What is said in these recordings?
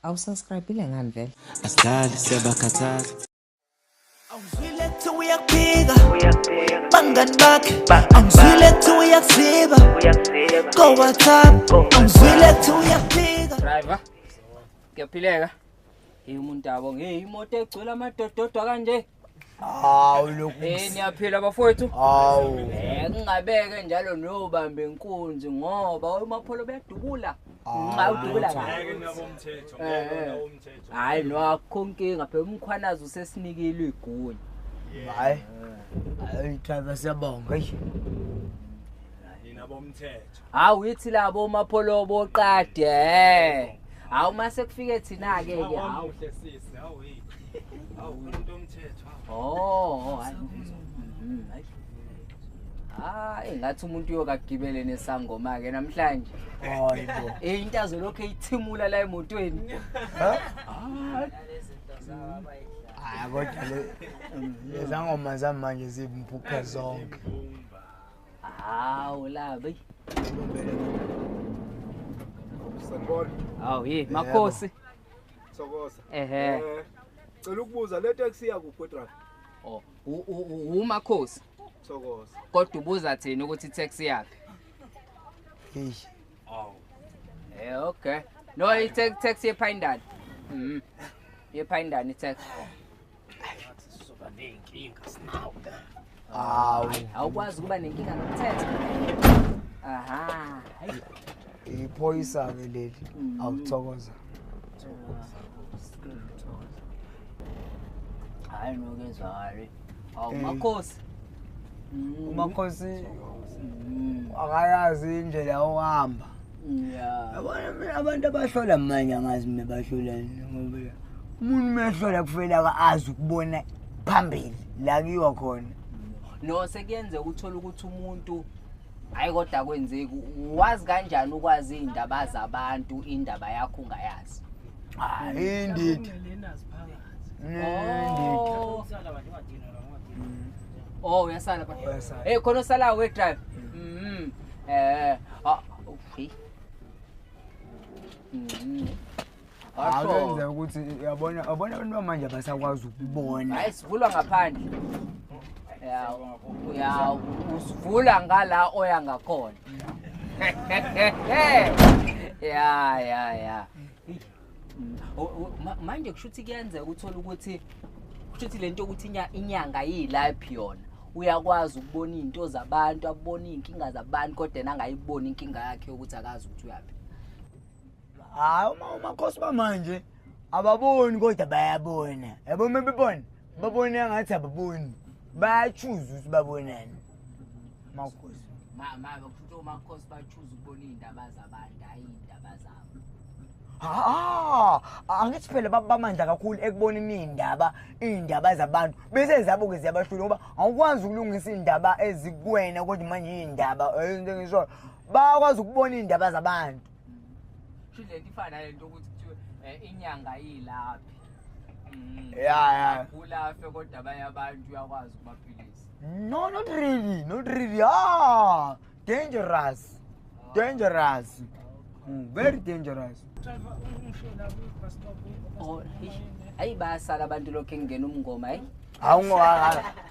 Awusubscribe-ile ngani vele? Asidlali siyabakhathaza. Angizwile kuthi uyakuphika bangani bakhe, angizwile kuthi uyakuziba go WhatsApp, angizwile kuthi uyakuphika. Driver. Kuyaphileka. Hey umuntu abo, hey imoto egcwele amadododwa kanje. Hawu lokhu. Eh niyaphila bafowethu. Hawu. Eh kungabeke njalo nobambe inkunzi ngoba omapholo bayadubula. Nxa udubula kahle. Eh, eh. Hayi no akukho nkinga phela umkhwanazi usesinikile igunya. Hayi. Hayi driver siyabonga. Hey. Hawu yithi labo omapholo boqade. Eh. Hawu mase kufike thina ke ke hawu. Oh, hayi. Hayi. Ah, engathi umuntu uyokagibele nesangoma ke namhlanje. Hayi bo. Eh into azolokhu eyithimula la emotweni. Hayi kodwa le lezangoma zamanje zimphuphe zonke. Hawu labi. Sanibona. Hawu hey makhosi. Thokoza. Ehhe. Cela ukubuza le taxi yakuphi driver? Oh, umakhosi. Thokoza. Kodwa ubuza thina ukuthi i-taxi yakhe. Hey. Eh okay. No i-taxi yephayindane. Yephayindane i-taxi. Hawu. Awukwazi ukuba nenkinga nomthetho. Aha. Hayi. Iphoyisa ke leli. Awuthokoza. Hayi no kezwakali. Hawu makhosi. Umakhosi akayazi indlela yokuhamba. Yeah. Yabona mina abantu abahlola manje angazi mina bahlolani ngoba umuntu mehlola kufanele azi ukubona phambili la kuyiwa khona. No sekuyenzeka uthola ukuthi umuntu hayi kodwa kwenzeki wazi kanjani ukwazi indaba zabantu indaba yakho ungayazi. Hayi indidi. Indidi. Oh. Oh uyasala pha. Uyasala. Hey khona osalayo we drive. Eh ah okay. Asho. Akwenza ukuthi uyabona yabona abantu bamanje abasakwazi ukubona. Hayi sivulwa ngaphandle. Ya uya usivula ngala oya ngakhona. Ya ya ya. Manje kushuthi kuyenzeka uthola ukuthi kushuthi lento yokuthi inyanga yilaphi yona. Uyakwazi ukubona izinto zabantu, abone inkinga zabantu kodwa yena angayiboni inkinga yakhe ukuthi akazi ukuthi uyaphi. Hayi uma umakhosi bamanje ababoni kodwa bayabona. Yabo uma bebona babona ngathi ababoni. Bayachoose ukuthi babonani. Makhosi. Ma kushuthi omakhosi bachoose ukubona iy'ndaba zabantu, hhayi iy'ndaba zabo. Ah, angithi phela bamandla kakhulu ekuboneni iy'ndaba zabantu bese zabo ke ziyabahlula ngoba awukwazi ukulungisa iy'ndaba ezikuwena kodwa manje iy'ndaba into engishoyo bayakwazi ukubona iy'ndaba zabantu. Kusho le nto ifana nale nto ukuthi kuthiwe inyanga yilaphi. Ya ya. Ulafe kodwa abanye abantu uyakwazi ukubaphilisa. No, not really, not really. Ah, dangerous. Dangerous. Very dangerous. Oh, hayi bayasala abantu lokho engena umngoma hayi. Hawu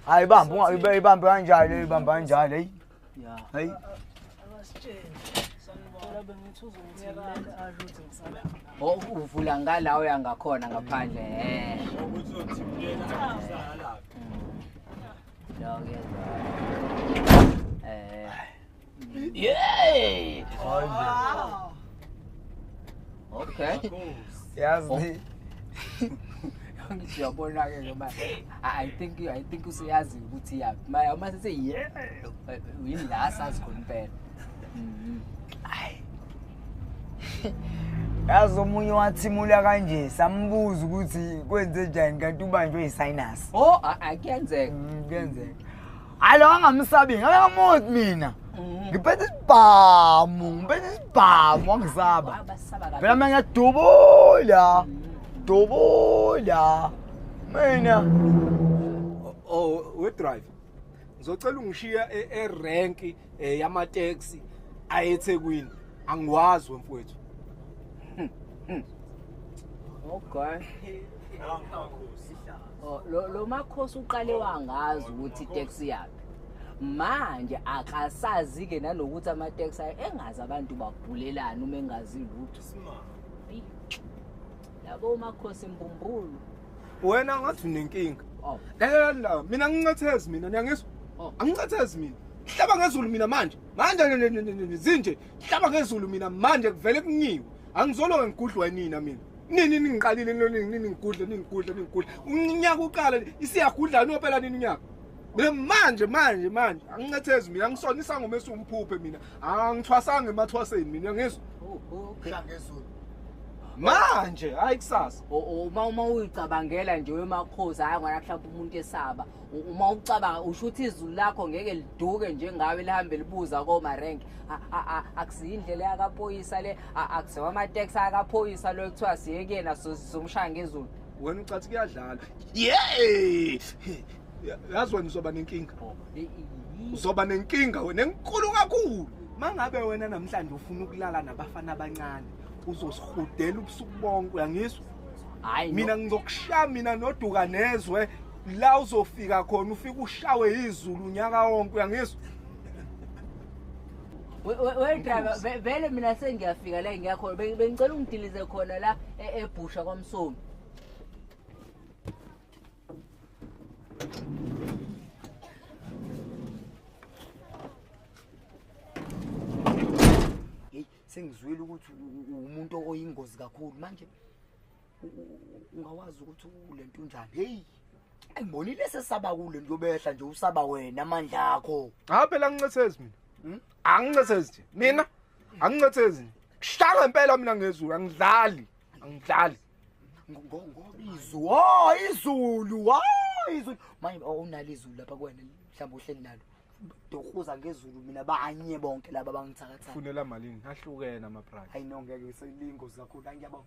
hayi bamba ibambe kanjalo ibamba kanjalo hey. Yeah. Hey. Oh uvula ngala oya ngakhona ngaphandle eh. Eh. Yeah. Okay. Yazi. Ngithi uyabona ke ngoba I think usuyazi ukuthi yapi. Manje uma sithe yeah yini la sazi khona impela. Hayi. Yazi omunye wathimula kanje sambuza ukuthi kwenze njani kanti ubanjwe yisinus. Oh akuyenzeka. Kuyenzeka. Hayi lo angamsabi, ngabe ngamuthi mina. Ngiphethe isibhamu, ngiphethe isibhamu angisaba. Phela mina ngiyadubula. Dubula. Mina. Oh, we drive. Ngizocela ungishiya erank yama taxi ayeThekwini. Angiwazi wemfowethu. Okay. Oh, lo Makhosi uqale wangazi ukuthi itaxi yaphi. Manje akasazi ke nanokuthi amateksi ayo engazi abantu babhulelana uma engazi lutho. Labo Makhosi mbumbulu. Wena ngathi unenkinga. Oh. Lalela la, mina ngincathezi mina, niyangizwa? Oh. Angincathezi mina. Hlaba ngezulu mina manje. Manje zinje, hlaba ngezulu mina manje kuvele kunyiwe. Angizoloke ngigudlwa nina mina. Nini ningiqalile nini ningigudle ningigudle ningigudle. Unyaka uqala isiyagudla nophela nini unyaka. Mina manje angincathezi mina, angisona isangoma esumphuphe mina. Angithwasanga emathwaseni mina, ngizwa? Okay. Ngezulu. Manje hayi kusasa. Uma uyicabangela nje weMakhosi, hayi ngona mhlawumbe umuntu esaba. Uma ucabanga usho ukuthi izulu lakho ngeke liduke njengawe lihambe libuza koma rank. Akusiyindlela yakaphoyisa le, akusiwa amateksi akaphoyisa lo ekuthiwa siye kuyena somshaya ngezulu. Wena ucathi kuyadlala. Yeah! Yazi wena uzoba nenkinga. Uzoba nenkinga wena enkulu kakhulu. Mangabe wena namhlanje ufuna ukulala nabafana abancane, uzosihudela ubusuku bonke, uyangizwa? Hayi mina ngizokushaya mina noduka nezwe la uzofika khona ufike ushawe izulu unyaka wonke, uyangizwa? We driver, vele mina sengiyafika la ngiyakhona. Bengicela ungidilize khona la eBhusha kwaMsomi. Hey, sengizwile ukuthi umuntu oyingozi kakhulu manje. Ungawazi ukuthi ulento unjani. Hey, angibonile sesaba kule nto yobehla nje usaba wena amandla akho. Ha phela angincethezi mina. Angincethezi nje. Mina angincethezi. Kushaya ngempela mina ngezulu, angidlali. Angidlali. Ngoba izulu, oh izulu, oh izulu. Manje awunalo izulu lapha kuwena, mhlawumbe uhleli nalo. Dokhuza ngezulu mina banye bonke laba abangithakatha. Funela malini? Ahlukene ama price. Hayi no ngeke selingozi kakhulu, angiyabonga.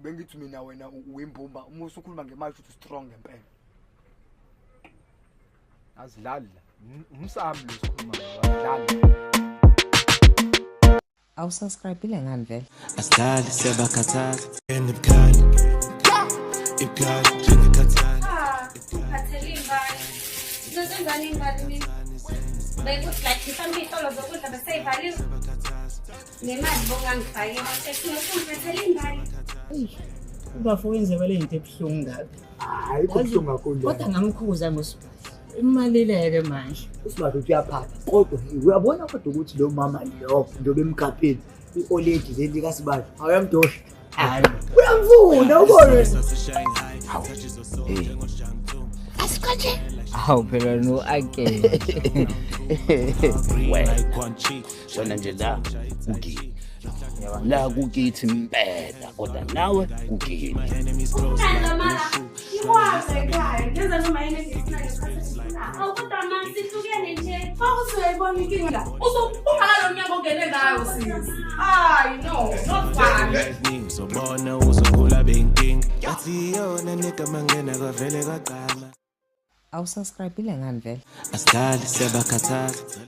Bengithi mina wena uyimbumba, uma usukhuluma ngemali uthi strong ngempela. Azidlali la. Umsami lo sikhuluma ngawo, azidlali. Awusubscribe ngani vele? Asidlali siyabakhathaza. Enebukhali. Ibukhali njengekhathali. Uphathele iy'mbali. Ngizenzani iy'mbali mina? Bekuthi like mhlawumbe iy'tolo zokudla besey'valiwe. Nemali bongangifakile. Ungiphathele iy'mbali. Ubafo wenze le nto ebuhlungu kabi. Hayi kubuhlungu kakhulu. Kodwa ngamkhuza ngosibali. Imalileke manje. Usibali uthi uyaphatha. Kodwa uyabona kodwa ukuthi lo mama lo ndobe emgabheni ioledi leli kaSibali. Awuyamdosha. Hayi. Uyamfuna ubone. Asiqanje. Awu phela no ake. Wena nje la kukini. La kukithi impela kodwa nawe kukini. Ukhanda mara. Ikwazi ekhaya. Ngenza noma yini engifuna ngesikhathi engifunayo. Awu kodwa ma sihlukene nje. Uma uyayibona inkinga, uzophuma ngalo mnyango ongene ngayo sisi. Hayi no, not fun. Uzobona uzokhula benkinga. Bathi iyona negama ngena kwavele kwaqala. Awusubscribe ngani vele? Asidlali siyabakhathaza.